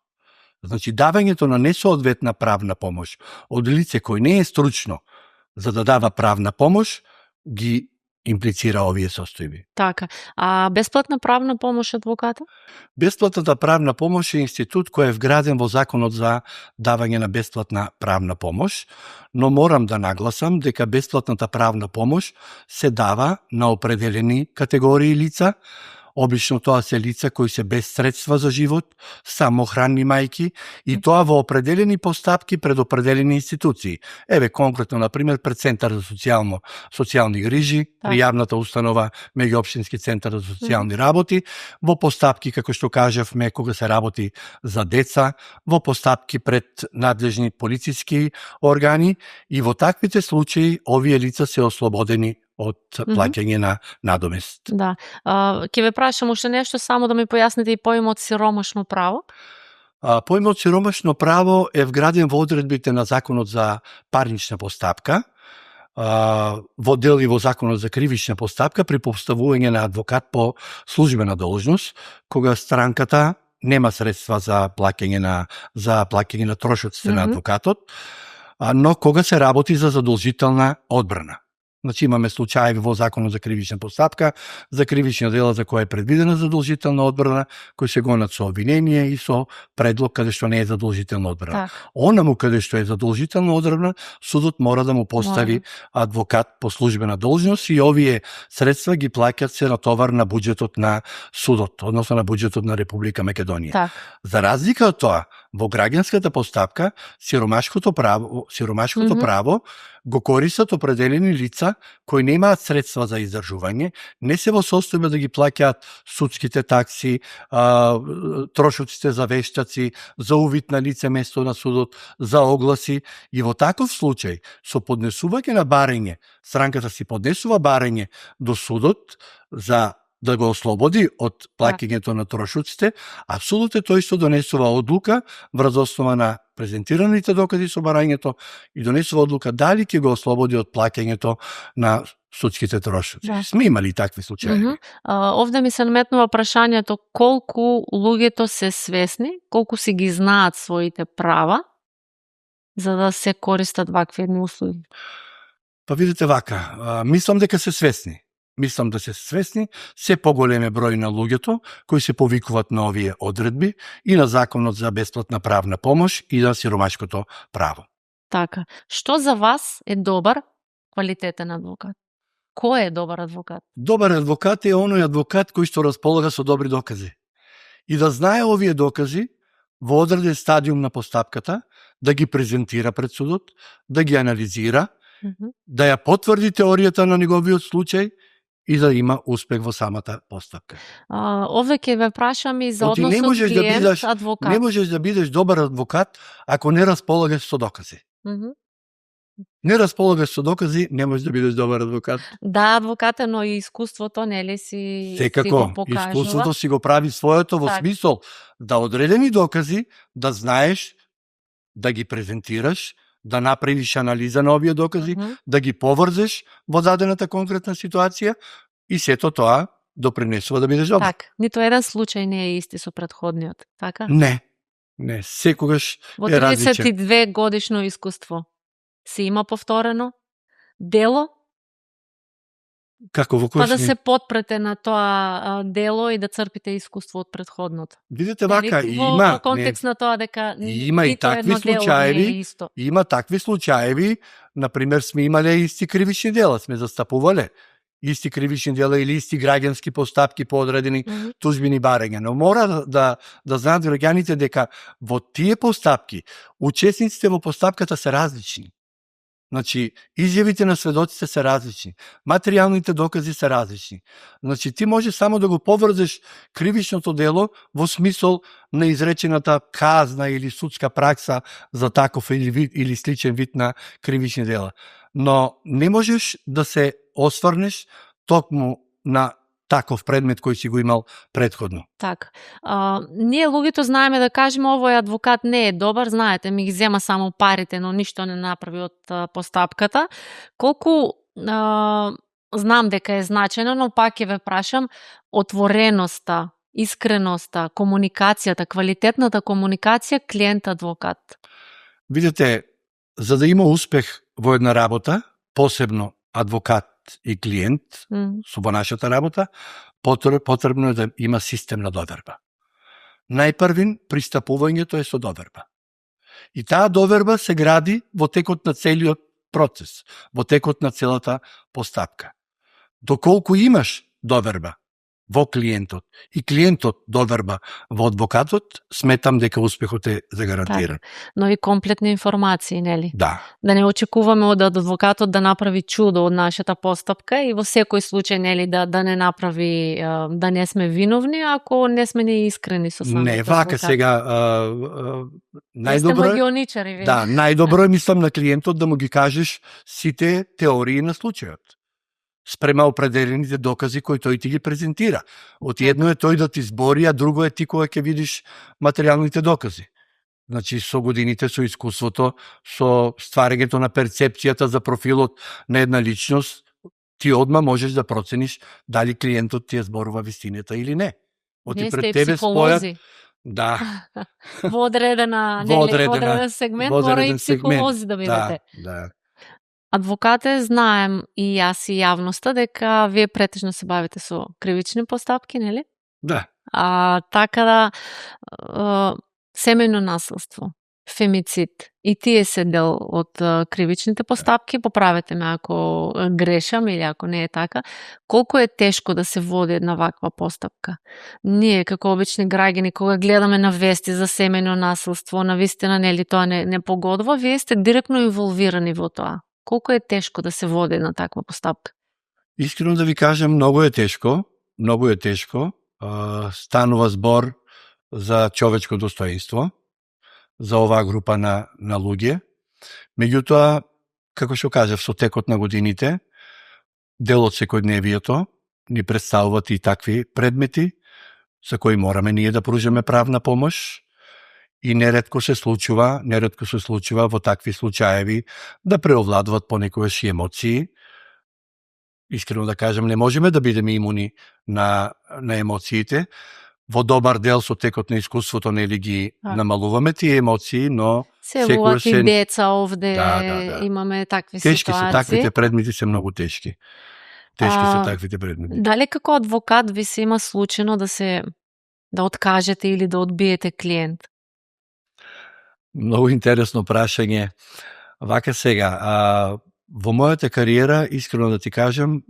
Значи, давањето на несоодветна правна помош од лице кој не е стручно за да дава правна помош, ги имплицира овие состојби. Така. А бесплатна правна помош адвоката? Бесплатната правна помош е институт кој е вграден во законот за давање на бесплатна правна помош, но морам да нагласам дека бесплатната правна помош се дава на определени категории лица. Обично тоа се лица кои се без средства за живот, самохранни мајки и тоа во определени постапки пред определени институции. Еве конкретно, например, пред Центар за социјални грижи, при јавната установа Меѓуопштински центар за социјални работи, во постапки, како што кажавме, кога се работи за деца, во постапки пред надлежни полициски органи и во таквите случаи овие лица се ослободени од плаќање на надомест. Да. Ќе ве прашам уште нешто, само да ми појасните и поимот сиромашно право. Поимот сиромашно право е вграден во одредбите на Законот за парнична постапка, во дел и во Законот за кривична постапка при поставување на адвокат по службена должност, кога странката нема средства за плаќање на трошоците на адвокатот, но кога се работи за задолжителна одбрана. Значи имаме случаи во Законот за кривична постапка, за кривична дела за која е предвидена задолжителна одбрана, кои се гонат со обвинение и со предлог каде што не е задолжителна одбрана. Онаму каде што е задолжителна одбрана, судот мора да му постави адвокат по службена должност и овие средства ги плаќат се на товар на буџетот на судот, односно на буџетот на Република Македонија. За разлика од тоа, во граѓанската постапка, сиромашкото право го користат определени лица кои немаат средства за издржување, не се во состојба да ги плаќаат судските такси, трошоците за вештаци, за увид на лице место на судот, за огласи, и во таков случај со поднесување на барање, странката си поднесува барање до судот за да го ослободи од плаќањето на трошоците, а судот е тој што донесува одлука врз основа на презентираните докази со барањето и донесува одлука дали ќе го ослободи од плаќањето на судските трошоци. Сме имали такви случаи. Овде ми се наметнува прашањето колку луѓето се свесни, колку си ги знаат своите права за да се користат вакви едни услуги. Па видите вака, мислам дека се свесни. Мислам да се свесни се поголеме број на луѓето кои се повикуваат на овие одредби и на Законот за бесплатна правна помош и на сиромашкото право. Така. Што за вас е добар квалитетен адвокат? Кој е добар адвокат? Добар адвокат е оној адвокат кој што располага со добри докази. И да знае овие докази во одреден стадиум на постапката, да ги презентира пред судот, да ги анализира, да ја потврди теоријата на неговиот случај и да има успех во самата постапка. Овде ќе ве прашам и за односот клиент-адвокат. Не можеш да бидеш добар адвокат ако не располагаш со докази. Не располагаш со докази, не можеш да бидеш добар адвокат. Да, адвокат, но и искуството, нели си секако, го покажува. Искуството си го прави своето во смисол да одредени докази, да знаеш да ги презентираш, да направиш анализа на овие докази, да ги поврзеш во дадената конкретна ситуација и сето тоа допринесува да бидеш добар. Така, ниту еден случај не е исти со претходниот, така? Не, секогаш е различен. Во 32 годишно искуство се има повторено дело? Како во кој Па да се потпрете на тоа дело и да црпите искуство од претходното. Видите вака, има во контекст на тоа дека има и такви случаеви, има такви случаеви, например сме имале исти кривични дела, сме застапувале исти кривични дела или исти граѓански постапки по одредени тужбини барања. Но мора да знаат граѓаните дека во тие постапки учесниците во постапката се различни. Значи, изјавите на сведоците се различни, материјалните докази се различни. Значи, ти може само да го поврзеш кривичното дело во смисол на изречената казна или судска пракса за таков или сличен вид на кривични дела. Но не можеш да се осврнеш токму на таков предмет кој си го имал предходно. Така. Ние луѓето знаеме да кажеме овој адвокат не е добар, знаете, ми ги зема само парите, но ништо не направи од постапката. Колку знам дека е значено, но пак ќе ве прашам, отвореноста, искреноста, комуникацијата, квалитетната комуникација клиент-адвокат. Видите, за да има успех во една работа, посебно адвокат и клиент со нашата работа, потребно е да има систем на доверба. Најпрвин пристапувањето е со доверба. И таа доверба се гради во текот на целиот процес, во текот на целата постапка. Доколку имаш доверба во клиентот и клиентот доверба во адвокатот, сметам дека успехот е загарантиран. Так, но и комплетни информации, нели? Да. Да не очекуваме од адвокатот да направи чудо од нашата постапка и во секој случај, нели, да не направи, да не сме виновни, ако не сме ни искрени со самиот адвокат. Не, вака сега, најдобро магионичари, да, најдобро е, мислам, на клиентот да му ги кажеш сите теории на случајот спрема определените докази кои тој ти ги презентира. Од едно е тој да ти збори, а друго е ти кога ќе видиш материјалните докази. Значи, со годините, со искуството, со стварањето на перцепцијата за профилот на една личност, ти одма можеш да процениш дали клиентот ти ја зборува вистината или не. Вие сте психолози. Да. Во одреден сегмент мора и психолози да бидете. Да. Адвокате, знаем и јас и јавноста дека вие претежно се бавите со кривични постапки, нели? Да. Така да семејно насилство, фемицид, и тие се дел од кривичните постапки, поправете ме ако грешам или ако не е така. Колку е тешко да се води една ваква постапка? Ние, како обични граѓани, кога гледаме на вести за семејно насилство, навистина, нели, тоа не погодува, вие сте директно инволвирани во тоа. Колку е тешко да се води на таква постапка? Искрено да ви кажам, многу е тешко. Станува збор за човечко достоинство, за оваа група на луѓе. Меѓутоа, како што кажав, со текот на годините, дел од секојдневието ни представуваат и такви предмети за кои мораме ние да пружиме правна помош. И неретко се случува во такви случаеви да преовладуваат понекогаш и емоции. Искрено да кажам, не можеме да бидеме имуни на емоциите. Во добар дел со текот на искуството нели ги намалуваме тие емоции, но се секогаш и деца овде имаме такви тешки ситуации. Тешки се таквите предмети, се многу тешки. Тешки се таквите предмети. Дали како адвокат ви се има случајно да откажете или да одбиете клиент? Многу интересно прашање. Вака сега, во мојата кариера, искрено да ти кажам,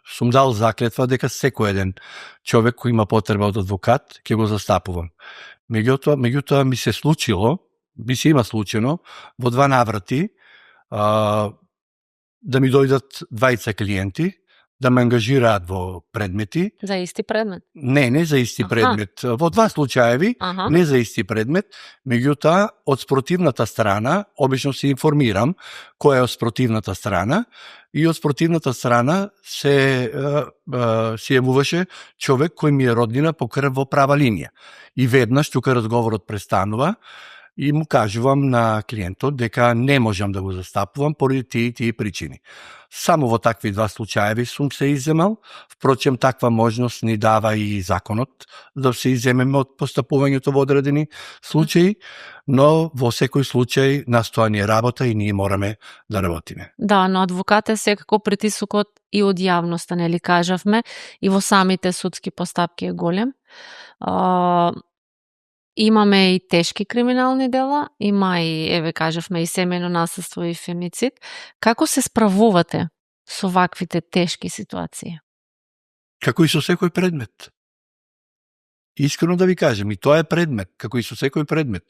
сум дал заклетва дека секој еден човек кој има потреба од адвокат, ќе го застапувам. Меѓутоа ми се има случено во 2 наврати да ми дојдат 2 клиенти, да ме ангажираат во предмети. За исти предмет? Не за исти предмет. Во 2 случаеви, не за исти предмет, меѓутоа, од спротивната страна, обично се информирам која е од спротивната страна, и од спротивната страна се јавуваше човек кој ми е роднина по крв во права линија. И веднаш, тука разговорот престанува, и му кажувам на клиентот дека не можам да го застапувам поради тие причини. Само во такви два случаеви сум се изземал, впрочем таква можност ни дава и законот да се изземеме од постапувањето во одредени случаи, но во секој случај настоа ни е работа и ние мораме да работиме. Да, но адвокат е секако притисокот и од јавноста, нели кажавме, и во самите судски постапки е голем. Имаме и тешки криминални дела, има и, еве кажавме, и семејно насилство и фемицид. Како се справувате со ваквите тешки ситуации? Како и со секој предмет. Искрено да ви кажем, и тоа е предмет, како и со секој предмет.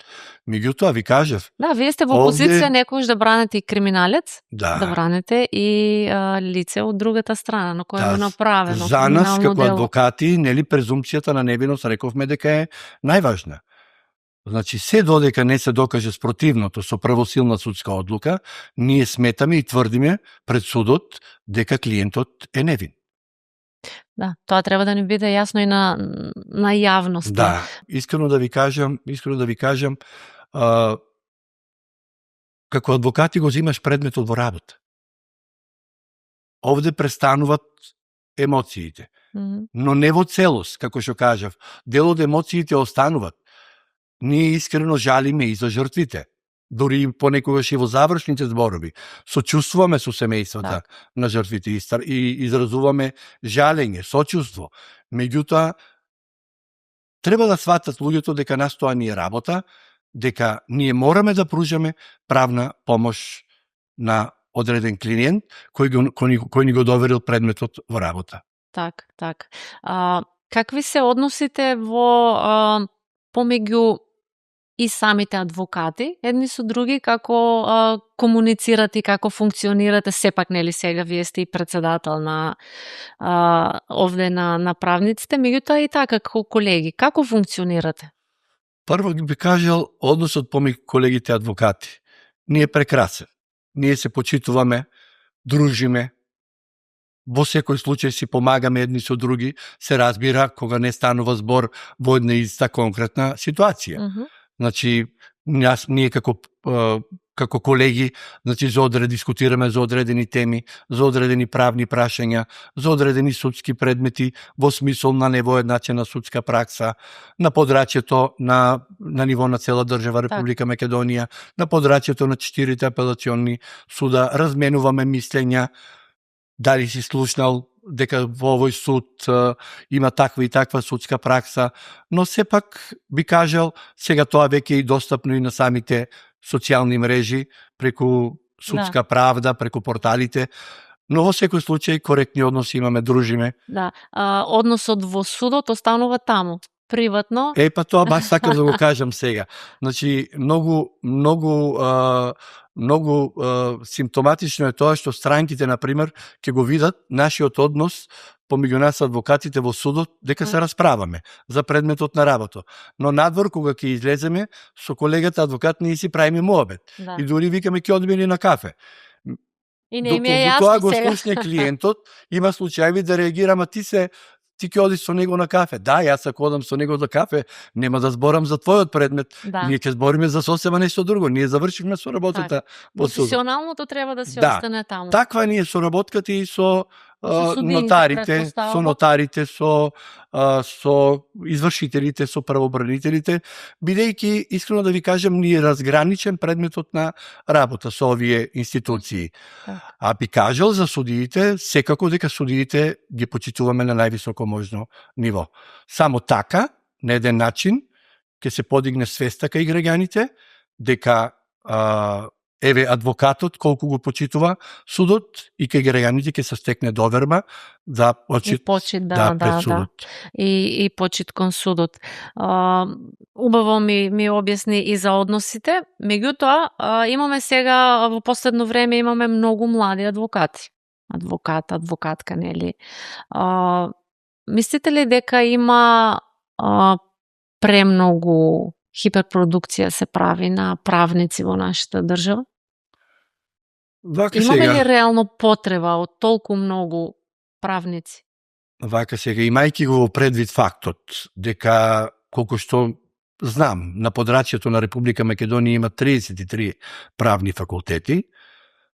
Меѓутоа ви кажав. Да, вие сте во позиција некојаш да браните и криминалец, да браните и лице од другата страна, на кој е направено. За нас како адвокати, нели презумпцијата на невиност рековме дека е најважна. Значи, се додека не се докаже спротивното со правосилна судска одлука, ние сметаме и тврдиме пред судот дека клиентот е невин. Да, тоа треба да ни биде јасно и на јавноста. Да, искрено да ви кажам, како адвокати го земаш предметот во работа. Овде престануват емоциите, но не во целост, како што кажав. Дел од емоциите остануваат. Ние искрено жалиме и за жртвите, дури понекогаш и во завршните зборови. Сочувствуваме со семејствата на жртвите и изразуваме жалење, сочувство. Меѓутоа, треба да сватат луѓето дека настоа ни е работа, дека ние мораме да пружаме правна помош на одреден клиент кој ни го доверил предметот во работа. Так. Какви се односите во помеѓу и самите адвокати, едни со други, како комуницирате и како функционирате, сепак нели сега вие сте и председател на овде на правниците, меѓутоа и така како колеги, како функционирате? Прво би кажал односот помеѓу колегите адвокати. Ние прекрасен. Ние се почитуваме, дружиме, во секој случај си помагаме едни со други, се разбира кога не станува збор во една иста конкретна ситуација. Значи, ние како колеги, значи дискутираме за одредени теми, за одредени правни прашања, за одредени судски предмети во смисол на невоедначена судска пракса, на подрачјето на ниво на цела држава Република Македонија, на подрачјето на 4 апелациони суда, разменуваме мислења, дали си слушнал дека во овој суд има таква и таква судска пракса, но сепак би кажал, сега тоа веќе е и достапно и на самите социјални мрежи, преку судска правда, преку порталите, но во секој случај коректни односи имаме, дружиме. Да, односот во судот останува таму, приватно. Па тоа баш сакам да го кажам сега. Значи, многу симптоматично е тоа што странките, например, ќе го видат нашиот однос помеѓу нас адвокатите во судот, дека се расправаме за предметот на работа. Но надвор, кога ќе излеземе, со колегата адвокат ние си правиме муабет. И дури викаме ќе одиме на кафе. И не ми е јасно тоа го слушне клиентот, има случаи да реагира, ама ти ќе одиш со него на кафе. Да, јас ако одам со него на кафе, нема да зборам за твојот предмет. Ние ќе збориме за сосема нешто друго. Ние завршивме соработката во судот. Професионалното треба да се остане таму. Таква ни е соработката и со нотарите, со извршителите, со правобранителите, бидејќи, искрено да ви кажам, ни е разграничен предметот на работа со овие институции. А би кажал за судиите, секако дека судиите ги почитуваме на највисоко можно ниво. Само така, на еден начин, ќе се подигне свеста кај граѓаните, дека еве адвокатот колку го почитува судот и кај граѓаните ќе се стекне доверба за почит пред судот. И почит кон судот. Убаво ми објасни и за односите. Меѓутоа, имаме сега, во последно време имаме многу млади адвокати. Адвокатка, нели? Мислите ли дека има премногу хиперпродукција се прави на правници во нашата држава? Имаме ли реално потреба од толку многу правници? Вака сега, имајќи го предвид фактот дека колку што знам, на подрачјето на Република Македонија има 33 правни факултети,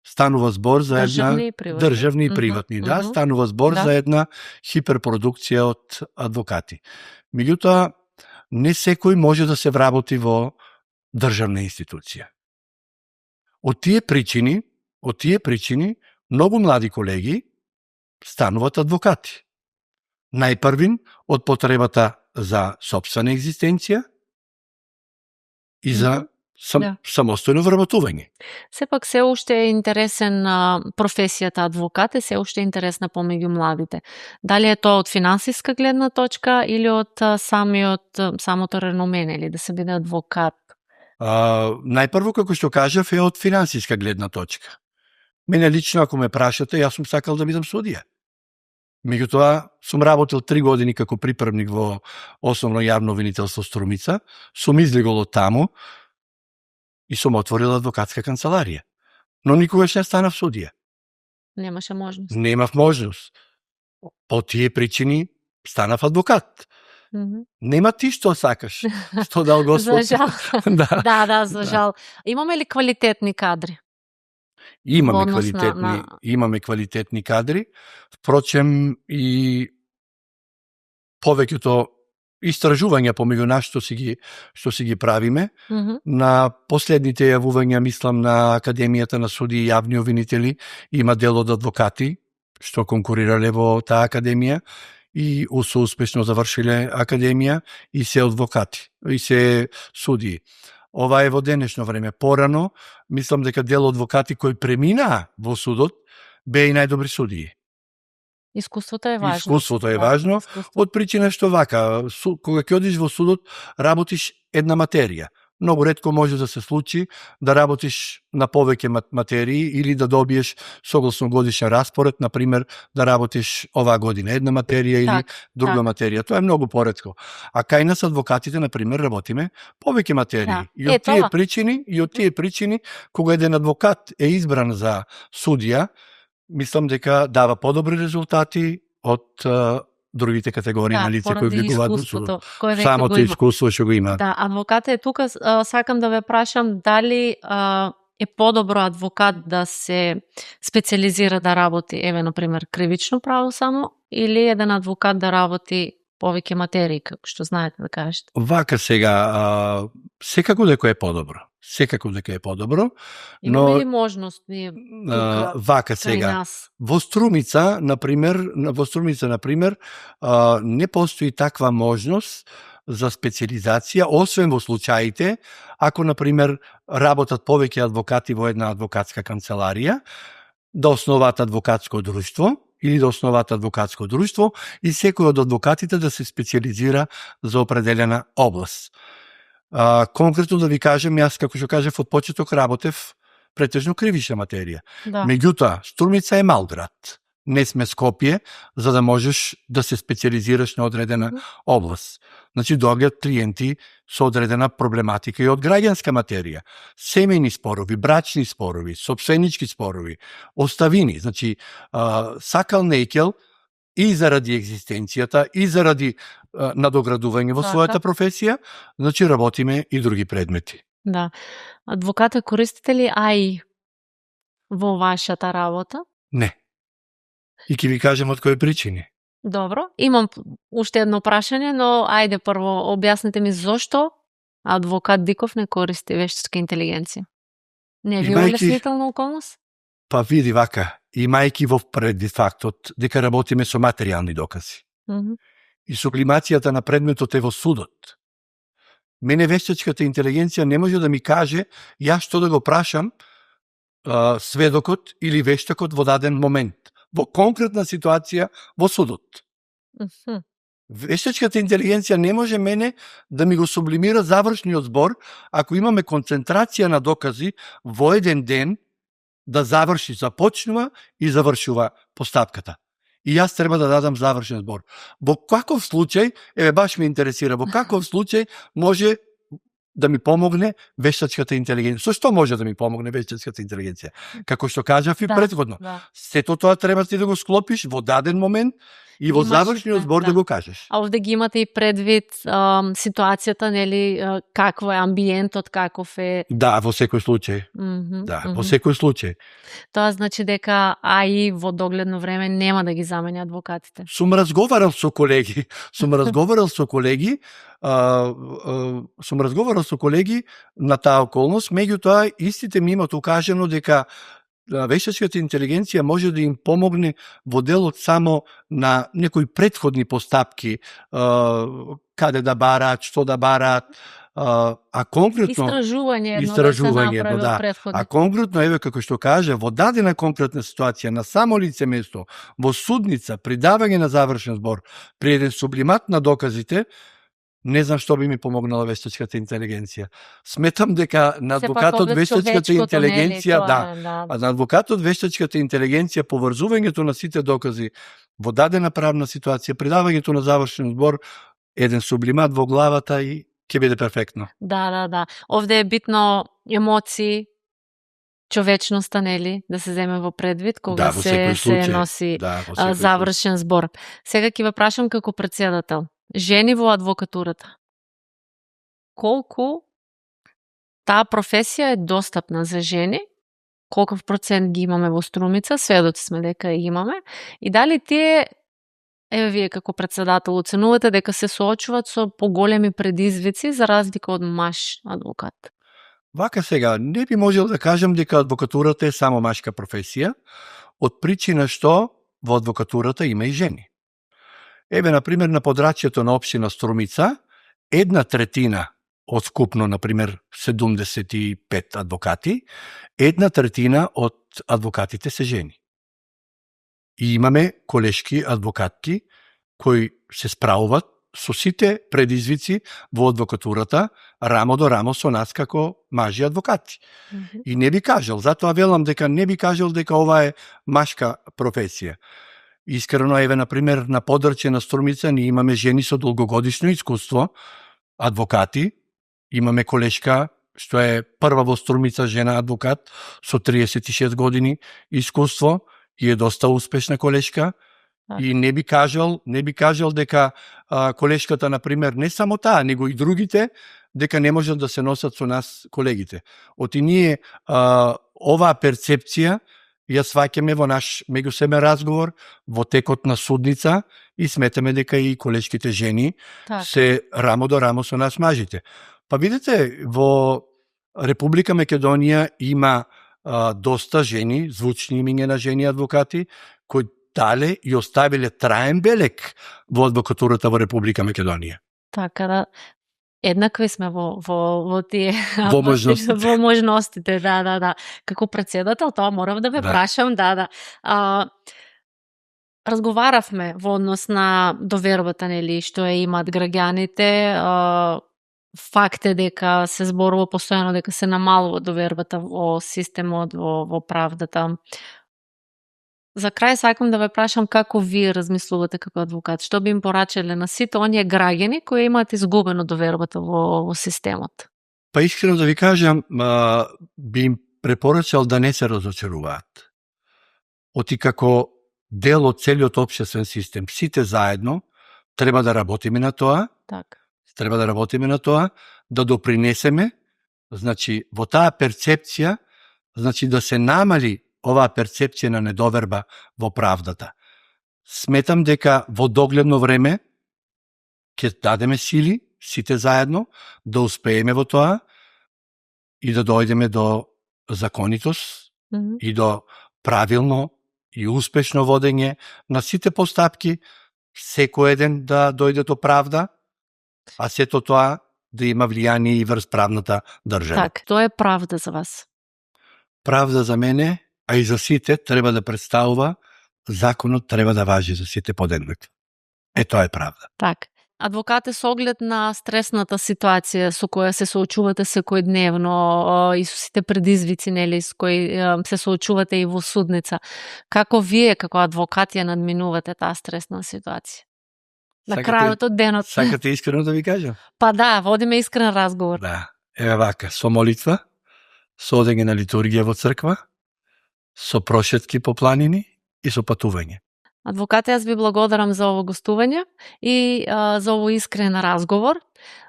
станува збор за една државни и приватни, да, станува збор за една хиперпродукција од адвокати. Меѓутоа, не секој може да се вработи во државна институција. Од тие причини, многу млади колеги стануваат адвокати. Најпрвин од потребата за сопствена екзистенција и за самостојно вработување. Сепак се уште е интересен професијата адвокат, е се уште интересна помеѓу младите. Дали е тоа од финансиска гледна точка или од самото реноме, или да се биде адвокат? Најпрво, како што кажав, е од финансиска гледна точка. Мене лично, ако ме прашате, јас сум сакал да бидам судија. Меѓутоа, сум работил 3 години како приправник во Основно јавно обвинителство Струмица, сум излегол од таму и сум отворил адвокатска канцеларија. Но никогаш не станав судија. Немаше можност. Немав можност. По тие причини станав адвокат. Нема ти што сакаш, што дал Господ. За жал. Да, за жал. Имаме ли квалитетни кадри? Имаме квалитетни кадри, впрочем и повеќето истражувања помеѓу нас што си ги правиме. На последните јавувања, мислам на Академијата на суди и јавни обвинители, има дел од адвокати што конкурирале во таа академија и се успешно завршиле академија и се адвокати, и се судии. Ова е во денешно време. Порано, мислам дека дел адвокати кои преминаа во судот, беа и најдобри судии. Искуството е важно. Искуството е важно, од причина што вака, кога ќе одиш во судот, работиш една материја. Многу ретко може да се случи да работиш на повеќе материи или да добиеш согласно годишен распоред, например, да работиш оваа година една материја или друга материја. Тоа е многу поретко. А кај нас адвокатите, например, работиме повеќе материи. И од тие причини, кога еден адвокат е избран за судија, мислам дека дава подобри резултати од другите категории на лица кои влегуваат во судот. Самото искуство што го има. Да, адвокатот е тука, сакам да ве прашам дали е подобро адвокат да се специализира да работи, например, кривично право само, или еден адвокат да работи повеќе материи, како што знаете да кажете? Вака сега, секако дека е подобро. Имаме ли можност ние вака сега? Во Струмица, например, не постои таква можност за специализација, освен во случаите, ако, например, работат повеќе адвокати во една адвокатска канцеларија, да основаат адвокатско друштво, или да основаат адвокатско друштво и секој од адвокатите да се специализира за определена област. Конкретно да ви кажем, јас како што кажав од почеток работев претежно кривична материја. Меѓутоа, Струмица е мал град. Не сме Скопје, за да можеш да се специализираш на одредена област. Значи, доаѓаат клиенти со одредена проблематика и од граѓанска материја. Семејни спорови, брачни спорови, сопственички спорови, оставини. Значи, сакал нејкел и заради екзистенцијата, и заради надоградување во својата професија, значи работиме и други предмети. Да. Адвокате, користите ли АИ во вашата работа? Не. И ќе ви кажем од кои причини. Добро. Имам уште едно прашање, но ајде прво објасните ми зошто адвокат Диков не користи вештачка интелигенција? Не е ви улеснителна околност? Па види вака, имајќи во предвид фактот дека работиме со материјални докази. И сублимацијата на предметот е во судот. Мене вештачката интелигенција не може да ми каже јас што да го прашам сведокот или вештакот во даден момент, во конкретна ситуација во судот. Вештачката интелигенција не може мене да ми го сублимира завршниот збор ако имаме концентрација на докази во еден ден да започнува и завршува постапката. И јас треба да дадам завршен збор. Во каков случај, баш ме интересира, во каков случај може да ми помогне вештачката интелигенција? Со што може да ми помогне вештачката интелигенција? Како што кажав и претходно. Сето тоа треба ти да го склопиш во даден момент И во завршниот збор да го кажеш. А овде ги имате и предвид ситуацијата, нели, какво е амбиентот, каков е... Да, во секој случај. Во секој случај. Тоа значи дека АИ во догледно време нема да ги замени адвокатите. Сум разговарал со колеги на таа околност, меѓутоа истите ми имат укажено дека вештачката интелигенција може да им помогне во делот само на некои претходни постапки, каде да бараат, што да бараат, а конкретно истражување, да. А конкретно, еве како што каже, во дадена конкретна ситуација на само лице место, во судница, при давање на завршен збор, при еден сублимат на доказите, не знам што би ми помогнала вештачката интелигенција. Сметам дека на адвокатот вештачката интелигенција, на адвокатот вештачката интелигенција, поврзувањето на сите докази во дадена правна ситуација, при давањето на завршен збор, еден сублимат во главата и ќе биде перфектно. Да. Овде е битно емоции, човечноста, нели, да се земе во предвид кога се носи завршен збор. Сега ќе ве прашам како претседател. Жени во адвокатурата. Колку таа професија е достапна за жени? Колков процент ги имаме во Струмица? Сведоци сме дека имаме. И дали тие, еве вие како претседател, оценувате дека се соочуваат со поголеми предизвици за разлика од маж адвокат? Вака сега, не би можел да кажам дека адвокатурата е само машка професија, од причина што во адвокатурата има и жени. Еве, например, на подрачјето на општина Струмица, 1/3 од скупно, например, 75 адвокати, 1/3 од адвокатите се жени. И имаме колешки адвокатки кои се справуваат со сите предизвици во адвокатурата, рамо до рамо со нас како мажи адвокати. И не би кажал, затоа велам дека не би кажал дека ова е машка професија. Искрено, еве, например, на подрачје на Струмица ние имаме жени со долгогодишно искуство, адвокати, имаме колешка што е прва во Струмица жена адвокат со 36 години искуство и е доста успешна колешка. И не би кажал дека колешката, например, не само таа, него и другите, дека не можат да се носат со нас колегите. Оти ние оваа перцепција ја сваќаме во наш меѓусебен разговор, во текот на судница и сметаме дека и колешките жени се рамо до рамо со нас мажите. Па видите, во Република Македонија има доста жени, звучни имиња на жени адвокати, кои дале и оставиле траен белег во адвокатурата во Република Македонија. Така да, еднакви сме во тие во можностите. Во можностите, да. Како претседател, тоа морам да ве прашам, разговаравме во однос на довербата, нели, што ја имаат граѓаните. Факт е дека се зборува постојано дека се намалува довербата во системот, во правдата. За крај сакам да ве прашам како вие размислувате како адвокат. Што би им порачале на сите оние граѓани кои имаат изгубено довербата во системот? Па искрено да ви кажам, би им препорачал да не се разочаруваат. Оти како дел од целиот општествен систем, сите заедно треба да работиме на тоа. Така. Треба да работиме на тоа, да допринесеме, значи во таа перцепција, значи да се намали оваа перцепција на недоверба во правдата. Сметам дека во догледно време ќе дадеме сили, сите заедно, да успееме во тоа и да дојдеме до законитост и до правилно и успешно водење на сите постапки, секој еден да дојде до правда, а сето тоа да има влијание и врз правната држава. Так, тоа е правда за вас. Правда за мене, а и за сите, треба да представува, законот треба да важи за сите подеднакво. Тоа е правда. Так. Адвокате, со оглед на стресната ситуација со која се соочувате секојдневно и со сите предизвици, нели, со кои се соочувате и во судница, како вие како адвокат ја надминувате таа стресна ситуација? На крајот од денот. Сакате искрено да ви кажам? Па да, водиме искрен разговор. Да. Еве вака, со молитва, со одење на литургија во црква, со прошетки по планини и со патување. Адвокате, јас ви благодарам за ово гостување и за ово искрен разговор.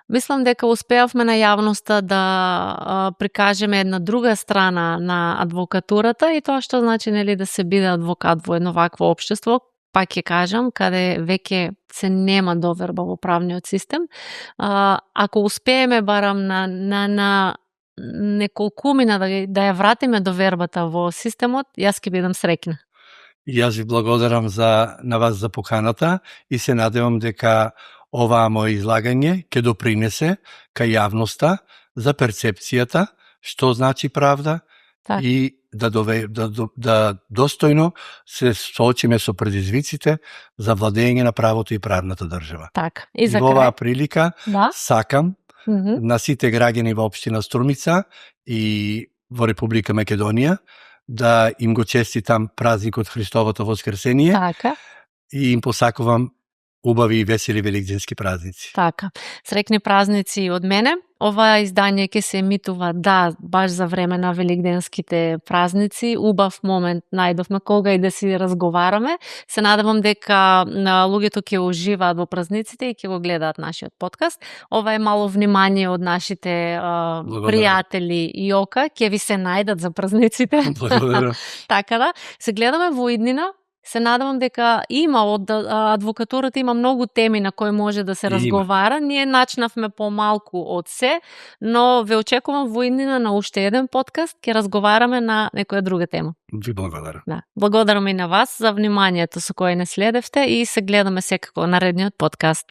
Мислам дека успеавме на јавноста да прикажеме една друга страна на адвокатурата и тоа што значи нели да се биде адвокат во едно вакво општество, пак ќе кажам, каде веќе се нема доверба во правниот систем. Ако успееме барам на неколкумина да ја вратиме довербата во системот, јас ќе бидам среќна. Јас ви благодарам на вас за поканата и се надевам дека оваа моја излагање ќе допринесе кај јавноста за перцепцијата што значи правда и да достојно се соочиме со предизвиците за владење на правото и правната држава. И за во оваа прилика сакам на сите граѓани во општина Струмица и во Република Македонија да им го честитам празникот Христовото воскресение и им посакувам убави и весели великденски празници. Среќни празници од мене. Ова издање ќе се емитува баш за време на великденските празници. Убав момент најдовме кога и да си разговараме. Се надевам дека луѓето ќе уживаат во празниците и ќе го гледаат нашиот подкаст. Ова е мало внимание од нашите пријатели и ока. Ќе ви се најдат за празниците. Благодарам. Се гледаме во иднина. Се надевам дека има од адвокатурата има многу теми на кои може да се разговара. Ние начнавме помалку од се, но ве очекувам во иднина на уште еден подкаст, ќе разговараме на некоја друга тема. Ви благодарам. Благодарам и на вас за вниманието со кое не следевте и се гледаме секако наредниот подкаст.